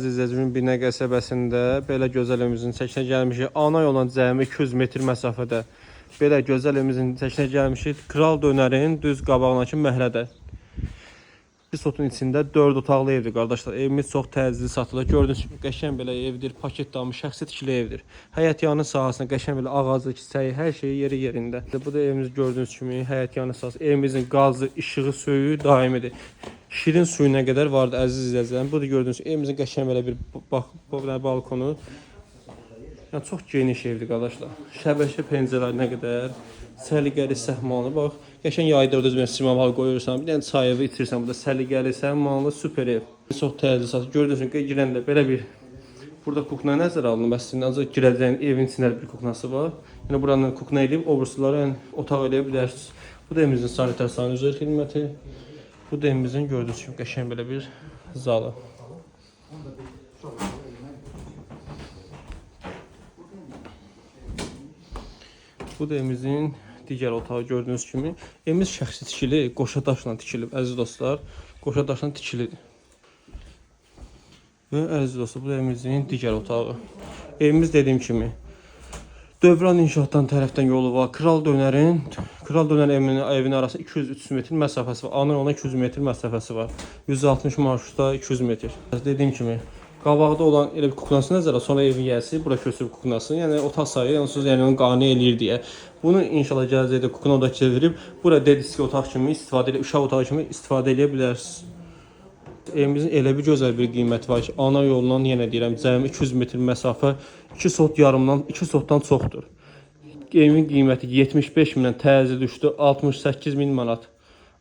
Əzizlərimin Binə qəsəbəsində belə gözəl evimizin çəkinə gəlmişik. Ana yola cəmi 200 metr məsafədə belə gözəl evimizin çəkinə gəlmişik. Kral Dönərin düz qabağındakı məhəllədə. Bir sotun içində 4 otaqlı evdir qardaşlar. Evimiz çox təcili satılır. Gördüyünüz kimi qəşəng belə evdir, paketlanmış, şəxsi tikili evdir. Həyət yanı sahəsində qəşəng belə ağacı, çiçəyi, hər şeyi yeri yerində. Bu da evimiz gördüyünüz kimi həyət yanı sahəsi. Evimizin qazı, işığı, suyu daimidir. Şirin suyuna qədər vardı əziz izləyicilər. Bu da gördüyünüz evimizin qəşəng belə bir bax, bu belə balkonu. Yəni çox geniş evdir qardaşlar. Şəbəkə pəncərələrinə qədər səliqəli səhmanlı. Bax, qəşəng yayda orada özünə simaval qoyursan, bir dənə çay evi içirsən burada səliqəli səhmanlı super ev. Çox təcili satılır. Gördüyünüz kimi girəndə belə bir burada kukna nəzərə alınıb əslində, ancaq girəcəyin evin içində bir kuknası var. Yəni buranı kukna eləyib o birisləri yəni otaq eləyə bilərsiniz. Bu da evimizin sanitar sanuzel xidməti. Bu da evimizin gördüyünüz kimi qəşəng belə bir zalı. Bu da evimizin digər otağı gördüyünüz kimi. Evimiz şəxsi tikili, qoşa daşla tikilib əziz dostlar. Qoşa daşla tikilidir. Və əziz dostlar, bu da evimizin digər otağı. Evimiz dediyim kimi Dövran inşaatdan tərəfdən yolu var. Kral Dönərin, Kral Dönər evinin arası 200-300 metr məsafəsi var. Ana yoluna 200 metr məsafəsi var. 160 marşrutda 200 metr. Dediyim kimi qabaqda olan elə bir kuknası nəzərə sonra evin yiyəsi bura köçüb kuknasını, yəni otaq sayı, onsuz yəni onu qane eləyir deyə. Bunu inşallah gələcəkdə kukna da çevirib bura dediski otaq kimi istifadə elə uşaq otağı kimi istifadə eləyə bilərsiniz. Evimizin elə bir gözəl bir qiyməti var ki, ana yolundan yenə deyirəm, cəmi 200 metr məsafə 2 sot yarımdan 2 sotdan çoxdur. Evin qiyməti 75 mindən təzə düşdü, 68 min manat.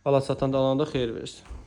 Ala satan da alanda xeyir versin.